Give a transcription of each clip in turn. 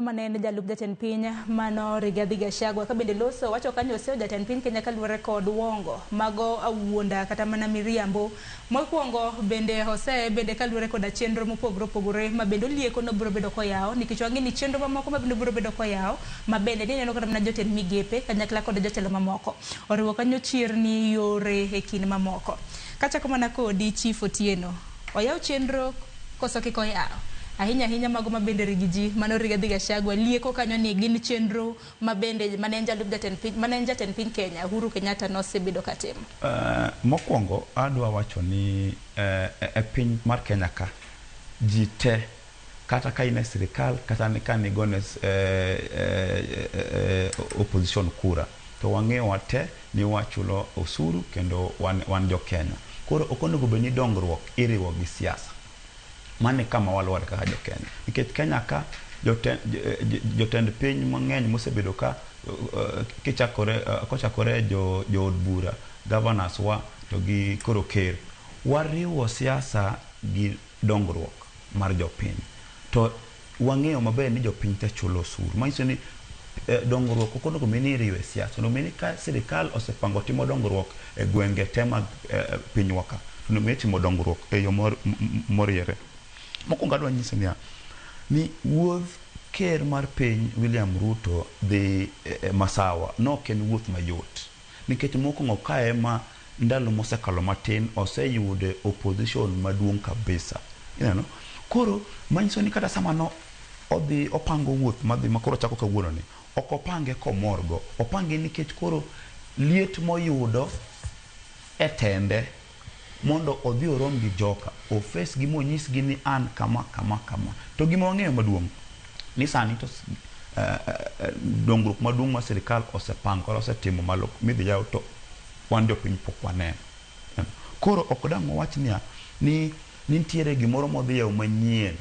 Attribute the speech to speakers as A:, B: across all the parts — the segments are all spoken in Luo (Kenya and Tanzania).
A: Mane en jalup jatend piny mano Rigathi Gachagua ka bende loso wacho kanyo oseyo jatend piny Kenya kaluwore kod wongo mago awuonda kata mana miriambo. Mokwongo bende oseye bende kaluwore koda chenro mopogore opogore ma bende olieko nobiro bedo koyawo nikech wang'e ni chenro mamoko ma bende biro bedo koyawo ma bende nineno kata mana jotend migepe kanyakla kod jotelo mamoko oriwo kanyo chirni yore e kind mamoko. Kachako mana kodi Chief Otieno, oyaw chenro koso kik oyaw? Ahinya ahinya mago ma bende rigi ji mano Rigathi Gachagua lieko kanyo ni gin chenro ma bende mane en jalup jatend piny mane en jatend piny Kenya Uhuru Kenyatta nosebedo katimo.
B: Mokwongo adwa wacho ni e piny mar Kenya ka ji te kata ka in e sirikal kata ka nigone opposition kura to wang'eyo wate ni wachulo osuru kendo wan jo Kenya. Koro ok onego bed ni dongruok iriwo gi siasa. Mano e kama walware kaka jo Kenya. Nikech Kenya ka jotend piny mang'eny mosebedo ka kichakore kochakore jood bura, governors wa to gi koro ker. Wariwo siasa gi dongruok mar jopiny. To wang'eyo maber ni jopiny te chulo osuru. Manyiso ni dongruok ok onego bed ni iriwo e siasa. Onego bed ni ka sirikal osepango timo dongruok e gwenge te mag pinywa ka, to onego bed ni itimo dongruok e yo moriere. Mokwongo adwa nyisi niya, ni wuodh ker mar piny William Ruto dhi Masawa ne ok en wuoth mayot. Nikech mokwongo ka ema ndalo mosekalo matin oseyude opposition maduong' kabisa. Ineno? Koro manyiso ni kata sama no odhi opango wuoth madhi ma koro ochako kawuono ni, ok opange komor go. Opange nikech koro liet moyudo e tende mondo odhi orom gi joka, o face gi monyisgi ni an kama kama kama. To gima wang'eyo maduong' ni sani to dongruok maduong' ma sirikal osepango kata osetimo malo midhi yaw to wan jopiny pok waneno. Koro ok dang' wawach niya, ni nitiere gimoro modhi yawo manyien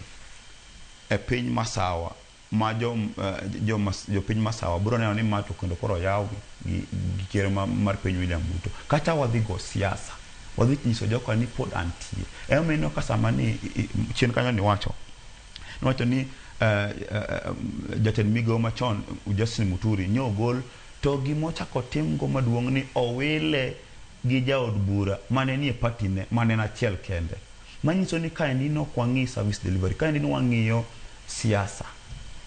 B: e piny Masawa ma jopiny Masawa biro neno ni ma to kendo koro oyaw gi ker mar piny William Ruto. Kata wadhi go siasa, wadhi nyiso joka ni pod antie. Emomiyo ineno ka sama ni chien kanyo niwacho, niwacho ni jatend migao machon Justin Muturi nyo ogol to gimochako timgo maduong' ni owile gi jaod bura mane nie party ne mane en achiel kende. Manyiso ni kaendi ne ok wang'i service delivery, kaendi ne wang'iyo siasa.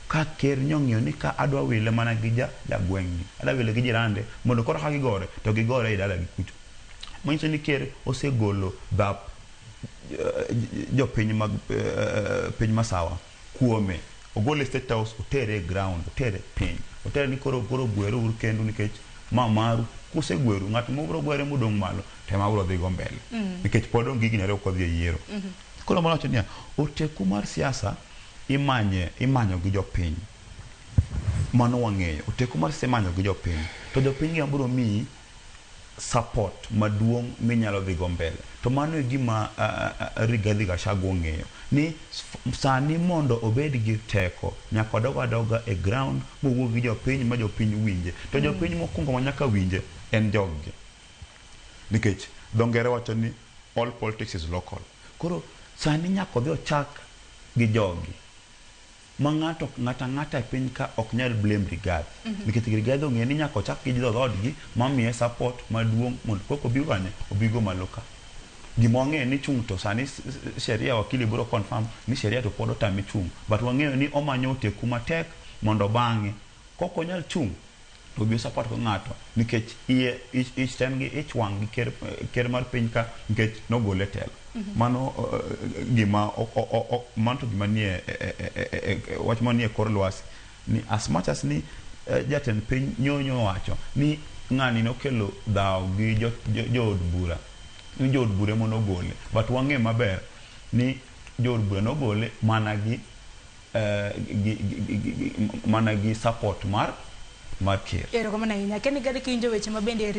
B: Ka ker nyong'iyo ni ka adwa wile mana gi jagweng'ni, adwa wile gi jirande mondo koro ka gigore to gigore e dalagi kucho. Manyiso ni ker osegolo dhap jopiny mag piny Masawa kuome. Ogole e State House otere e ground, otere piny. Otere ni koro koro gweru uru kendu nikech ma maru. Kusegweru, ng'at mobiro gwere modong' malo to ema biro dhigo mbele. Nikech pod onge higni ariyo kodhi e yiero. Koro mano wacho niya, oteku mar siasa imanye imanyo gi jopiny. Mano wang'eyo. Oteku mar siasa imanyo gi jopiny. To jopiny gi ema biro miyi support maduong' minyalo dhigo mbele. To mano e gima Rigathi Gachagua ong'eyo. Ni sani mondo obed gi teko, nyaka odog adoga e ground mowuo gi jopiny ma jopiny winje. To jopiny mokwongo ma nyaka winje en jog gi. Nikech dho ngere wacho ni all politics is local. Koro sani nyaka odhi ochak gi jogi. Ma ng'ato ng'ato ang'ata e piny ka ok nyal blame Rigathi. Nikech Rigathi ong'eyo ni nyaka ochak gi dhoodgi mamiye support maduong' mondo koka obi kanye, obigo malo ka. Gima wang'eyo ni chung' to sani sheria wakili biro confirm ni sheria to pod otame chung'. But wang'eyo ni omanyo oteku matek mondo bang'e kok onyal chung' to obi support go ng'ato nikech iye ich to en gi ich wang' gi ker, ker mar piny ka nikech nogole e telo. Mano gima mano to gima nie wach manie kor lwasi ni as much as ni jatend piny nyonyo owacho ni ng'ani nokelo dhaw gi jood bura ni jood bura ema nogole but wang'eyo maber ni jood bura nogole mana gi mana gi support mar ker.
A: Erokamano ahinya. Ken Gadi kiwinjo weche ma bende